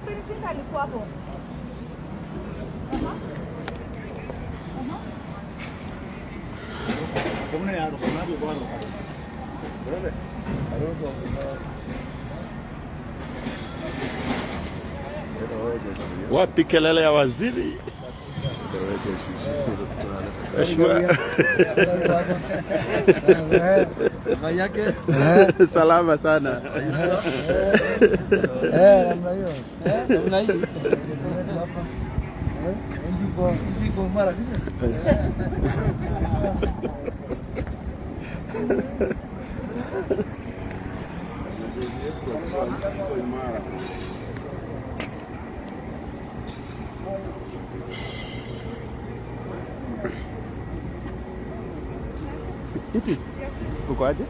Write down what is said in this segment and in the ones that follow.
Prince alikuwa hapo. Wapi kelele ya waziri? Mheshimiwa. Salama sana. Eh, namna hiyo. Namna hii. Nchi iko imara, sivyo? Iti. Uko aje?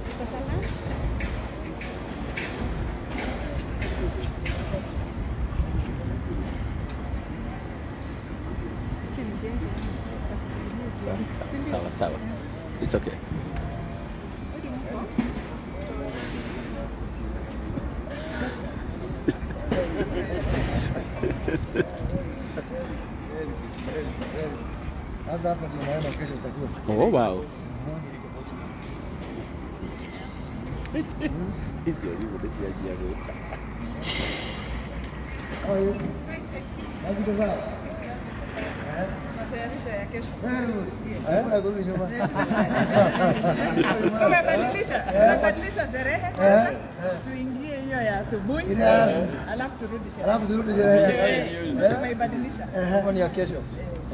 Sawa sawa. It's okay. Sasa hapa tunaona kesho itakuwa. Oh, wow. Hizi hizo basi ya jiago. How are you? How's it? Matayarisho ya kesho. Very good. Eh, narudi nyuma. Tumebadilisha sherehe kwanza. Tuingie hiyo ya asubuhi. Ile ya asubuhi. Alafu turudi sherehe. Alafu turudi sherehe. Eh, tumeibadilisha. Hapo ni ya kesho.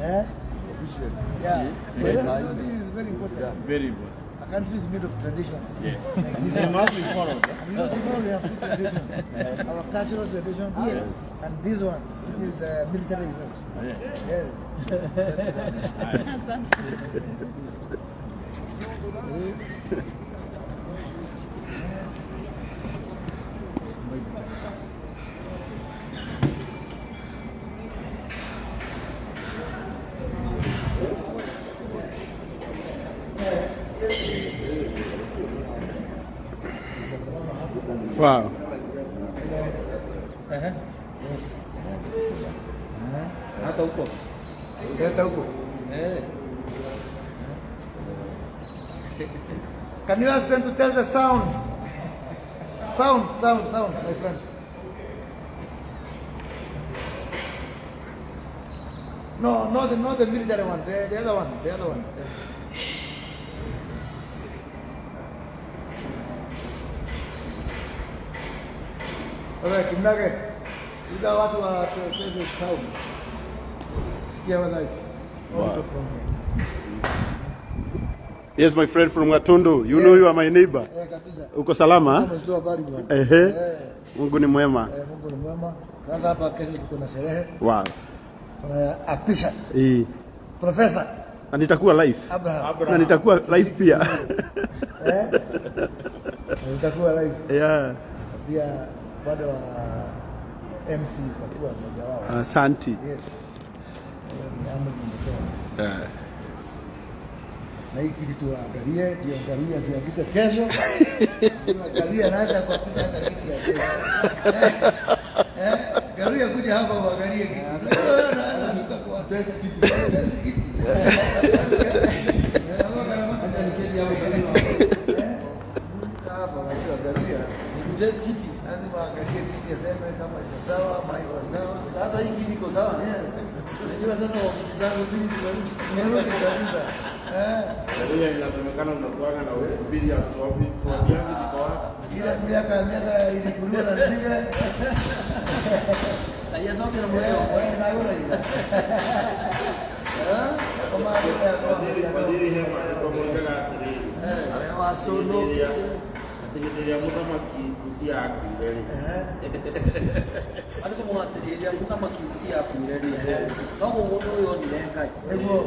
Eh? Yeah. Yes. This is very important. Very important. A country is made of traditions. Yes. It must be followed. You know, tomorrow we have two traditions. Our cultural tradition, yes, and this one, which is a military event. Yes. Asante. Wow. Hata huko. Hata huko. Eh. Can you ask them to test the sound? Sound, sound, sound, my friend. No, not the military one, the other one, the other one. Alright, Kimnage. Ida watu wa test sound. Sikia whether it's audible from here. Yes, my friend from Gatundu. You know you are my neighbor. Eh, kabisa. Uko salama? Umetoa habari bwana. Ehe. Eh. Mungu ni mwema. Eh, Mungu ni mwema. Sasa hapa kesho tuko na sherehe. Wow. Tunaapisha Eh. Profesa Na nitakuwa live. Abraham. Na nitakuwa live pia. Eh? Na itakuwa live. Yeah. Pia upande wa MC itakuwa mmoja wao. Asante. Yes. Hiyo ni amri nimetoa. Yeah. Na hii kitu tuangalie, tuangalie zianguke kesho. Tuangalie anaweza kuapika hata kiti ya kesho. Eh? Eh? Garuya kuja hapa uangalie kiti. Wewe unaweza anguka kwa pesa kiti. Pesa kiti. Hata niketi hapo karibu. Hapa unajua Garuya Nikutest kiti. lazima aangalie kiti aseme kama iko sawa ama iko sawa. Sasa hii kiti iko sawa? Yes. Unajua sasa ofisi zangu mbili zimerudi. Nimerudi kabisa. Eh. Sheria inasemekana unakuanga na ubiri ya tuambiangi ziko wapi? Ile miaka ilikuliwa na nzige. Na hiyo zote na moyo. Wewe na yule ile. Eh? Kama Waziri Hema alikuwa atĩrĩrĩ, Arĩa wacono. Atĩ hĩndĩ ĩrĩa mũthamaki Uzia akuire rĩ, Andũ kũmũgatĩrĩria mũthamaki Uzia akuire rĩ, no mũndũ ũyũ onire Ngai. Nĩguo.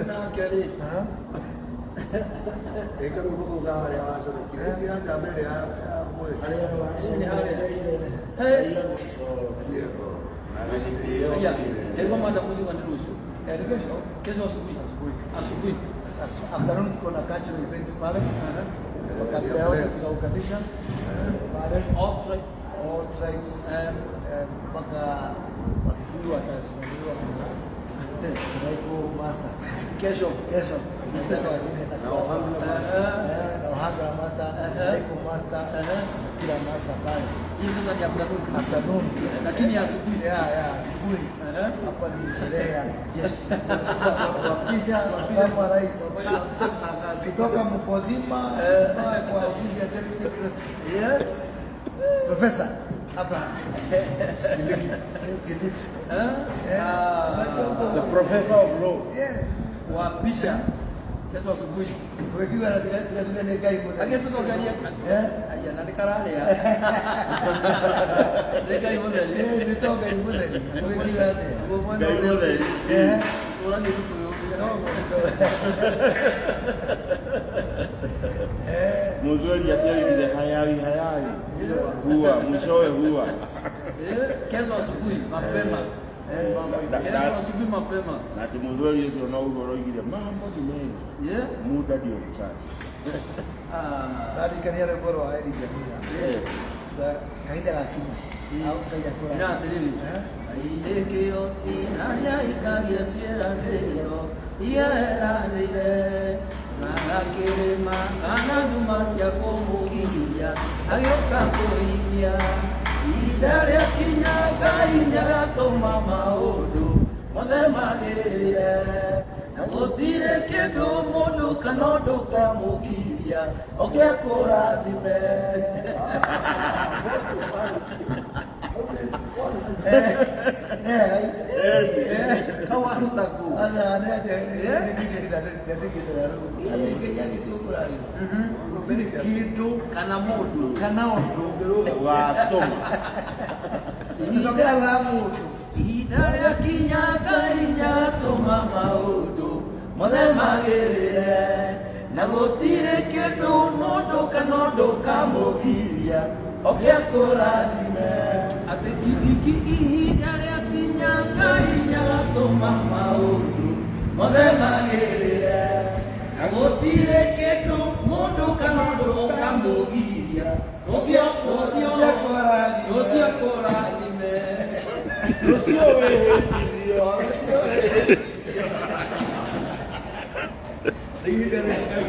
Nake rĩ, nĩ harĩa. Hey. Aya, ndaigua mada kuziwa ni rũciũ. Kesho. Kesho asubuhi. Asubuhi. Afternoon tuko na cultural events pale. Makabila yote tunaunganisha pale. All tribes. All tribes, mpaka Wakikuyu watasimamiwa na Raiko Master. Kesho. Kesho nataka wageni atakuwa na Ohangla Master, Raiko Master, kila master pale. Hii sasa ni afternoon. Afternoon. Lakini asubuhi. Yeah, asubuhi. Hapa ni sherehe ya jeshi. Kuapisha makamu wa rais kutoka Mkodhima mpaka kwa ofisi ya Deputy President. Yes. Professor Abraham Kindiki. Kindiki. The professor of law. Yes. Kuapisha kesho asubuhi. Tuwekiwa na tukatumia ni kai mwana. Lakini tucokerie. Eh? Aya, na nĩkararia. Nĩ Ngai mũtheri. Eh, nĩ to Ngai mũtheri. Tuwekiwa atĩa? Guo mwena Ngai ũrĩa mũtheri. Eh? ũragia Gĩkũyũ. Muzuri atiaigire hayawi hayawi. Huwa mwishowe huwa. Eh, kesho asubuhi mapema. Kesho asubuhi mapema. Na ati Muthuri ũcio no ũguo ũroigire mambo ni mengi. Yeah. Muda ndio mchache. Ah. Ndarikania rwĩmbo rwa Eli Jamila. Kahinda gakinya. Au Ngai akũrathime. Ira atĩrĩrĩ, Ngai nĩ kĩhoti harĩa ikagia ciĩranĩro iria eranĩire, magakĩrĩma kana nduma cia kũmũgiria agĩũka kũhingia. Ihinda rĩakinya Ngai nĩagatũma maũndũ mothe magĩrĩre, na gũtirĩ kĩndũ mũndũ kana ũndũ ũkamũgiria oke akũrathime. Kau waruta kũ? Kĩndũ Kana mũndũ. Kana ũndũ Watũma. Tũcokera ra mũndũ. Ihinda rĩakinya Ngai nĩatũma maũndũ mothe magĩrĩre, na gũtirĩ kĩndũ mũndũ kana ũndũ ũkamũgiria oke akũrathime. Atĩ Kindiki ihinda rĩakinya Ngai nĩagatũma maũndũ mothe magĩrĩre, na gũtirĩ kĩndũ mũndũ kana ũndũ ũkamũgiria ũcio ũcio ũcio akũrathime. Rũciũ wĩhĩtithio. Ũcio wĩhĩtithio. Ihinda rĩa Ngai.